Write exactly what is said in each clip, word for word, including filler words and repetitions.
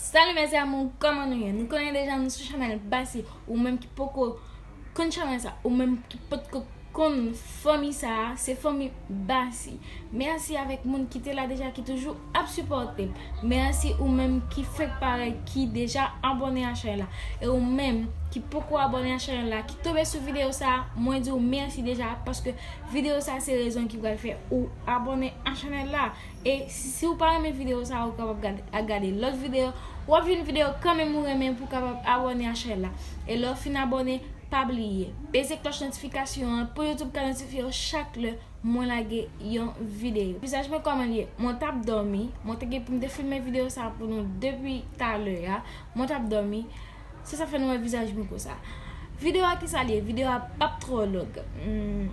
Salut mes amours, kòman nou ye? Nou konnen deja nou sou chanèl Basi, ou menm ki poko konn chanèl sa, ou menm ki potko konn fanmi sa, se fanmi Basi. Mèsi avèk moun ki te la deja, ki toujou ap sipòte m. Mèsi ou menm ki fèk parèt, ki deja abòne a chanèl la. E ou menm ki poko abòne a chanèl la, ki tonbe sou videyo sa, mwen di w mèsi deja, paske videyo sa se rezon ki pral fè ou abòne a chanèl la. E si, si w pa renmen videyo sa, ou kapab gade, a gade lòt videyo. W ap jwenn videyo kanmenm ou renmen pou w kapab abòne a chanèl la. E lè w fin abòne, pa bliye peze klòch notifikasyon an pou YouTube ka notifye w chak lè mwen lage yon videyo. Vizaj mwen kòman l ye? Mwen t ap dòmi. Mwen te gen pou m te filme videyo sa pou nou depi talè a. Mwen t ap dòmi. Se sa fè nou wè vizaj mwen konsa. Videyo a ki sa l ye? Videyo a p ap twò long. Hmm,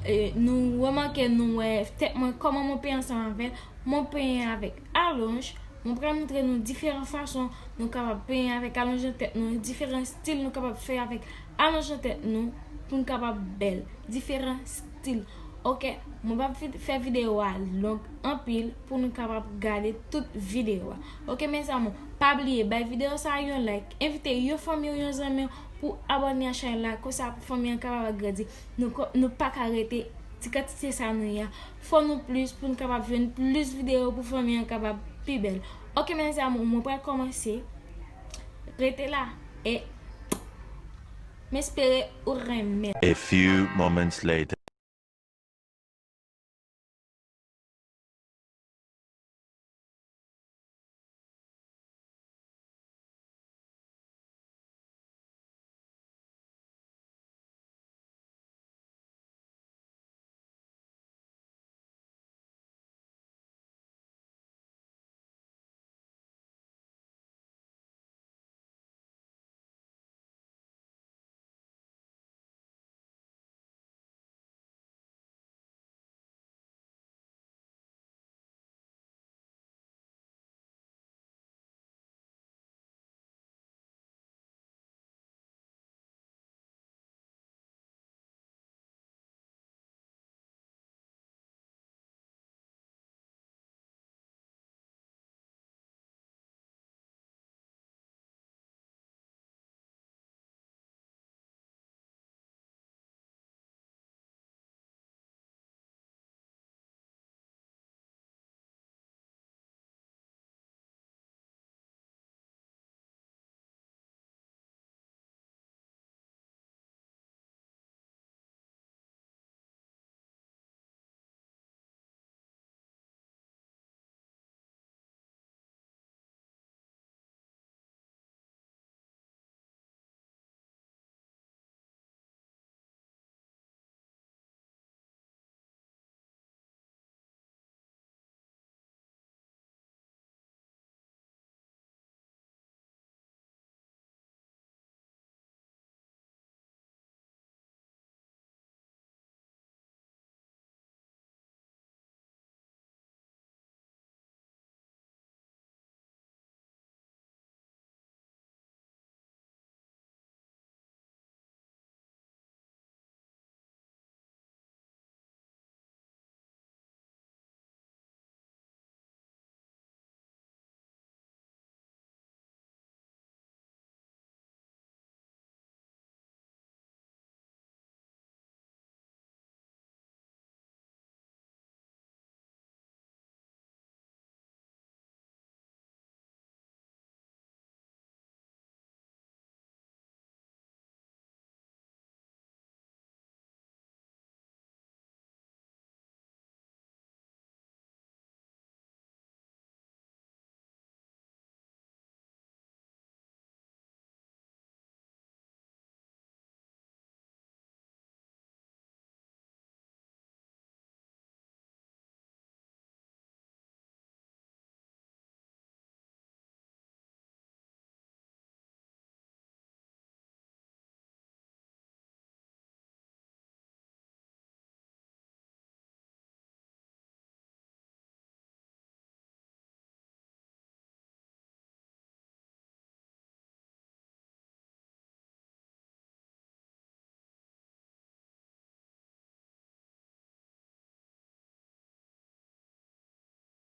e, nou remake, nou wè tèt mwen, kòman mwen penyen ansanm avè l. Mwen penyen avèk alonj. Mwen pral montre nou diferan fason nou kapab penyen avèk alonj nan tèt nou, diferan stil nou kapab fè avèk alonj nan tèt nou pou n kapab bèl. Diferan stil. Ok, mwen p ap fi-, fè videyo a long anpil pou nou kapab gade tout videyo a. Ok mes amours, pa bliye bay videyo sa a yon like, envite yon fanmi w, yon zanmi w pou abòne a chanèl la, konsa pou fanmi an kapab agrandi. Nou ko-, nou pa ka rete ti kantite sa nou ye a. Fò nou plis pou n kapab jwenn plis videyo pou fanmi an kapab pi bèl. Ok mes amours, mwen pral kòmanse. Rete la e m espere ou renmen. A few moments later.